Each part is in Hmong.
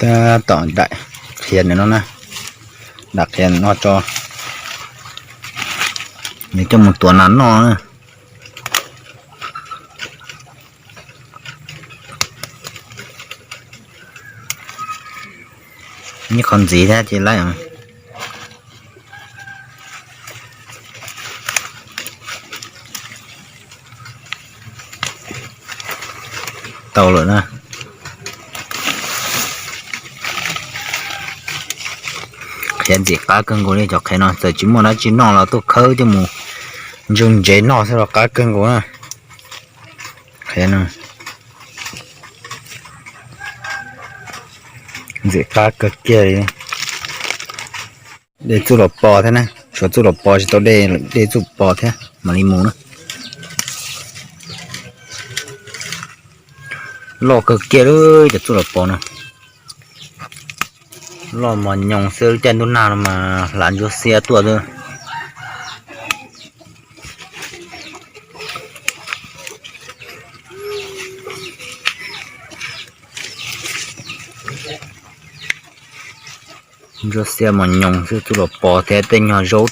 Tab tom dam qhiav no na, dam qhiav no tso, nws coj mus tuav nas noj na. Ib qho ntxiv thiab ces laib. Tau lawm na. Qhiav ntxim qab kawg nkaus li cov qhiav no, txawm tsis muaj dab tsi noj los tuaj khawb coj mus ntsoog ntsev noj xwb los qab kawg nkaus na. Qhiav no ntxim qab kawg kiag li. Dej txuj los pos thiab na, tshuav txuj los pos tsis tau dej, dej txuj pos thiab mam li mus na. Loj kawg kiag li cov txuj los pos no. Loj mos nyoos xwb, lub caij ntuj nag no mas hlav ntsuab xiab tuaj xwb. Ntsuab xiab mos nyoos xwb, txuj los pos thiab tej nyuag zaub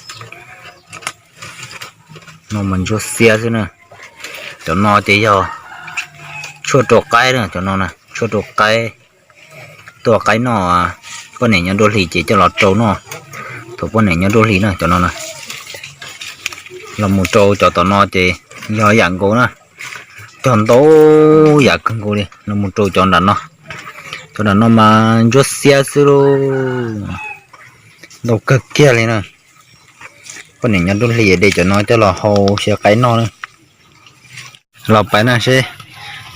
no mas ntsuab xiab xwb na. Cov no ces yog tshuaj rau qaib na, cov no na tshuaj rau qaib. Tuaj qaib noj, poj niam nyob nruab hlis ces coj los rau noj. Thaum poj niam nyob nruab hlis na cov no na, los mus rau cov tom no ces yog yam nkaus na, cog ntau yam kawg nkaus li los mus rau cov nram no. Cov nram no mas ntsuab xiab xwb lauj, ntau kawg kiag li na. Poj niam nyob nruab hlis de cov no coj los hau xyaw qaib noj na. Los pais na seb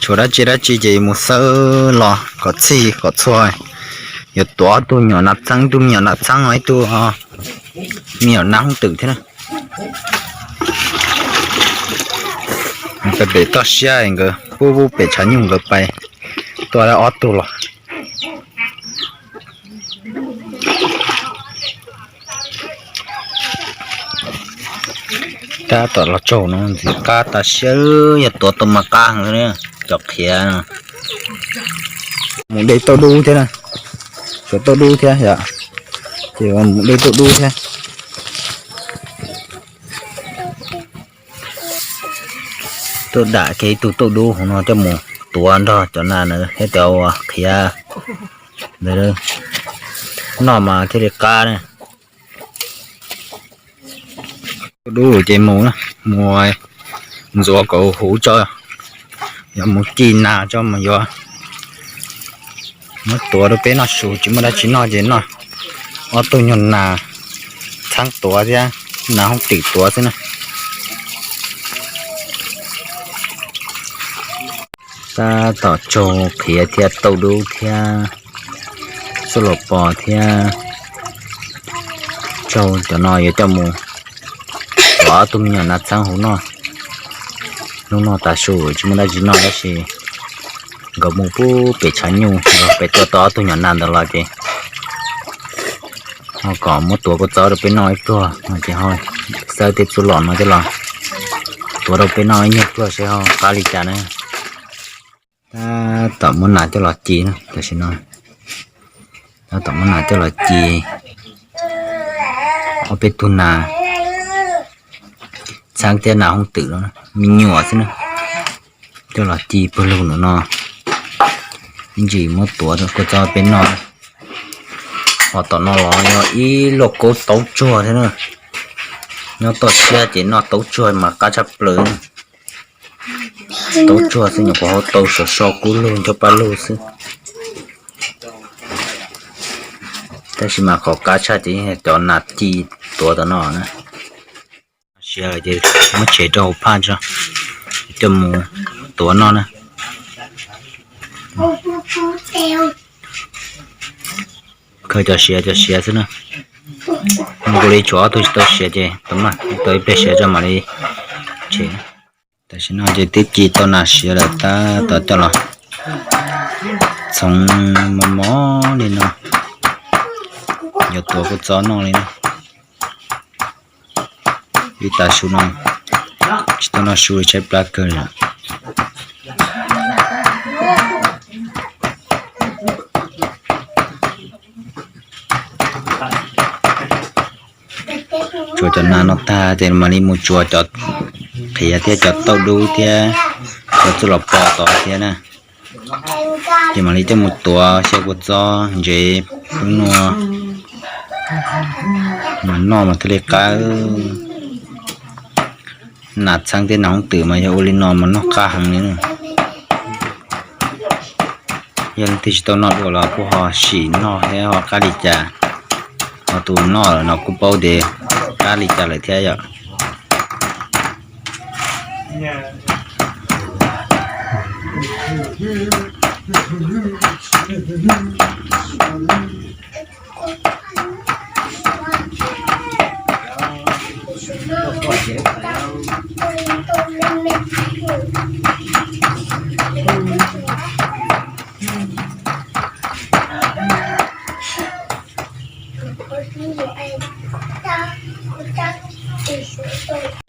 tshuav dab tsi dab tsi ces mus xawb los kom txhij kom txhua. Yuav tuav ob tug me nyuam nas txheeb, ib tug me nyuam nas txheeb, ib tug me nyuam nas hooj twm thiab na. Pem pem toj siab nkawd pub pub pem tshav nyuj nkawd pais tuaj ob tug los. Tab tom los tsaug no ntxim qab tas siab, yog tuav tau mas qab heev li. Cov qhiav no mus de tauj dub thiab na, tshuav tauj dub thiab yom, ces mus de tauj dub thiab. Tuaj dam kiag ib tug tauj dub hauv no coj mus tuav nrog cov nas na thiab cov qhiav ntawd noj mas thiaj li qab na. Tauj dub ces mus, mus ntxuav kom huv tso, yuav mus ci nas tso mas yuav muab tuav rau peb noj su, tsis muaj dab tsi noj ces noj ob tug nyuag nas txheeb tuav thiab nas hooj twm tuav xwb na. Tab tom tsaug qhiav thiab tauj dub thiab txuj los pos thiab tsaug cov no yuav coj mus tuav ob tug me nyuam nas txheeb huv noj. Hnub no tav su tsis muaj dab tsi noj tab sis nkawd mus pub pem tshav nyuj los pem tua tau ob tug nyuam nas ntawd los ces ho kom muab tuav kua txob rau peb noj ib pluag no ces ho xawb tej txuj los no coj los tuav rau peb noj ib nyuag pluag seb ho qab li cas na. Tab tom muab nas coj los ci na, tam sim no tab tom muab nas coj los ci ob peb tug nas txheeb thiab nas hooj twm me nyuam xwb na, coj los ci pawg lug ntawm no. Ib ntsis muab tuav rau kua txob peb noj. Ho tom no los yog ib lauj kaub taub tsuag thiab na. Nyob toj siab ces noj taub tsuag mas qab tshaj plaws. Taub tsuag xwb nyuam qhuav hau tau sov so kub lug ncauj paj lug xwb. Tab sis mas qhov qab tshaj ces yeej cov nas ci tuav tom no na. Siav lawm ces muab tshem rau hauv phaj tso, coj mus tuav noj na. Khaws cov siav cov siav xwb na. Nws kuj li tshuav ob tug tsis tau siav ces tau maj tau ib pliag siav tso mam li tshem. Tam sim no ces twb ci tau nas siav lawm tab tom coj los txhoov mos mos li no, yuav tuav kua txob noj li na. Ib tav su no tsis tau noj su li tshaib plab kawg li. Tsuav cov nas no tag ces mam li mus tsuav cov qhiav thiab cov tauj dub thiab cov txuj lom pos tod thiab na. Ces mam li coj mus tuav xyaw kua txob ntsev pub nua mas noj mas thiaj li qab. Nas txheeb thiab nas hooj twm mas yog ua li no mas noj qab heev li na. Yog leej twg tsis tau noj dua los kuj ho sim noj thiab ho qab li cas. Ho tus noj lawm no kuj paub tias qab li cas lawm thiab yom.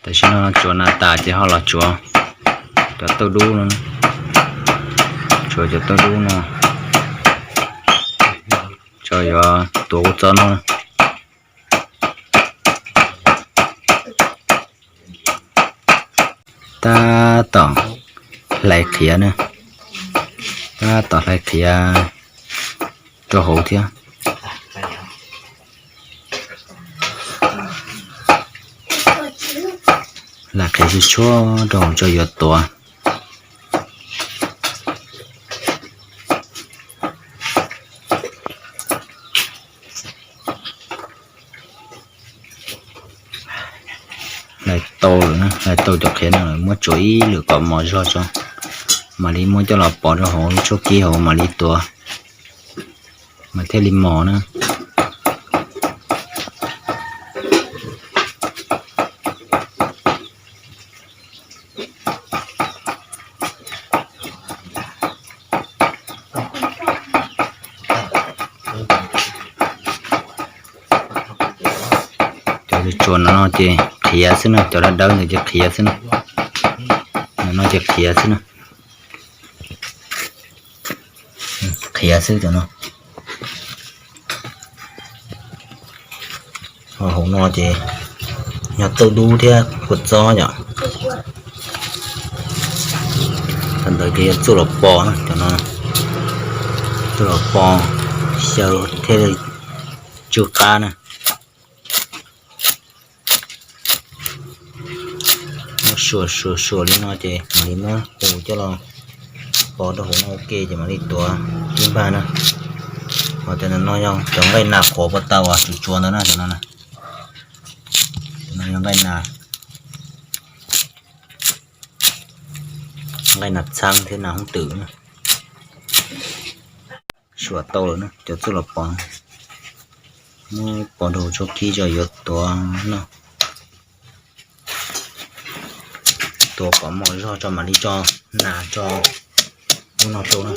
Tam sim no tsuav nas tas ces ho los tsuav cov tauj dub no, tsuav cov tauj dub no tso yuav tuav kua txob no. Tab tom hlais qhiav na, tab tom hlais qhiav rau hauv thiab. Hlais qhiav tshuab tshuab rau hauv tso yuav tuav. Hlais tau lawm na, hlais tau cov qhiav no lawm, muab tsuav ib lwm kom mos zog tso, mam li muab coj los pov rau hauv lub tshuab kib hauv mam li tuav, mas thiaj li mos na. Cov tsuas no no ces qhiav xwb na, cov dawb dawb ntawd ces qhiav xwb na. No no ces qhiav xwb na. Qhiav xwb cov no. Ho hauv no ces yog tauj dub thiab kua txob yom. Thaum ntawd ces yog txuj lom pos na, cov no txuj lom pos xyaw thiaj li tsw qab na. Muab suas suas suas li no ces mam li muab hu coj los pov rau hauv no ua ke ces mam li tuav ib npag na. Ho cov no yog cov nqaij nas qhuav puag ta uas tsuas tsuas ntawd na, cov no na. Cov no yog nqaij nas, nqaij nas txheeb thiab nas hooj twm na. Suas tau lawm na, cov txuj lom pos, muab pov rau tshuab kib tso yuav tuav no. Tuav kom mos zog tso mam li tso nas tso lub no rau na.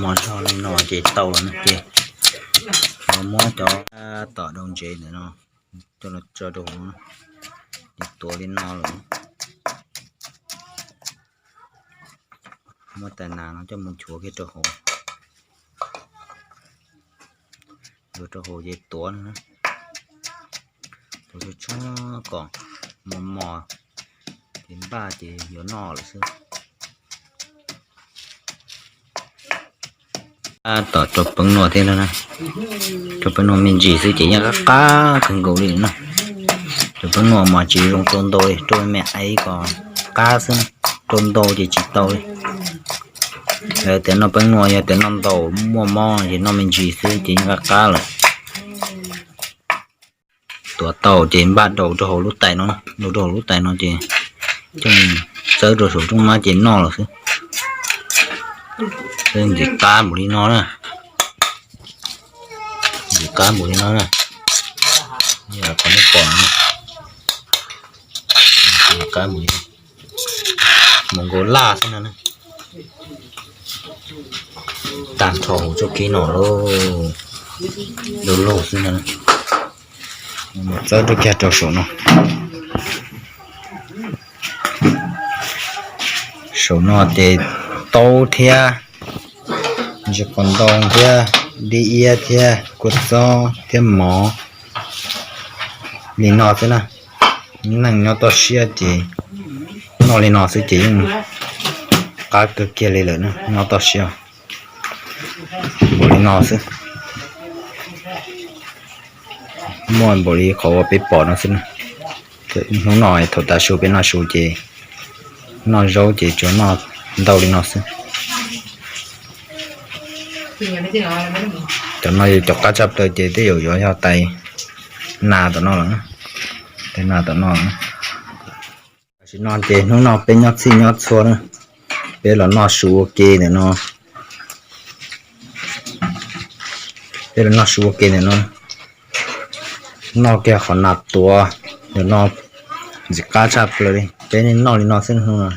Mos zog li no ces tau lawm na ces muab cov tom dau ntsev ntawm no coj los tso rau hauv, ces tuav li no lawm. Muab tais nas no coj mus nchuav kiag rau hauv, nchuav rau hauv ces tuav no, tuav tshuab tshuab kom mos mos ces npaj ces yuav noj lawm xwb. Tab tom rau peeb nua thiab na, rau peeb nua me ntsis xwb ces yeej qab qab kawg nkaus li na. Rau peeb nua mas tsis zoo rau ntau li, rau me me aiv kom qab xwb, rau ntau ces tsis tau li. Tias noj peeb nua yog tias noj ntau muaj mob ces noj me ntsis xwb ces yeej qab qab lawm. Tuav tau ces npaj daus rau hauv lub tais no, daus rau hauv lub tais no ces coj mus txawb rau saum rooj mab ces noj lawm xwb. Ntxim qab npaum li no na, ntxim qab npaum li no na, qhov nej pom no, ntxim qab npaum li no, mus nkaus laj xwb no na. Tag nrho hauv txoj kev no lauj, lauj xwb no. Mus txawb rau kiag rau saum no. Saum no ces taub thiab ntsis qos ntoo thiab dib iab thiab kua txob thiab mov li no xwb na. Neej nyob toj siab ces noj li no xwb ces yeej qab kawg kiag li lawm na, nyob toj siab. Npaum li no xwb, muaj npaum li qhov uas peb pom no xwb na. Hnub no thaum tav su peb noj su ces noj zaub ces tsuas noj ntau li no xwb. Cov no yog cov qab tshaj plaws ces tej zaum yuav yog tais nas tom no lawm, tais nas tom no. Tam sim no ces hnub no peb nyob txhij nyob txhua na, peb los noj su ua ke ntawm no. Peb los noj su ua ke ntawm no, noj kiag qhov nas tuav ntawm no, ntxim qab tshaj plaws li. Peb noj li no xwb hnub no.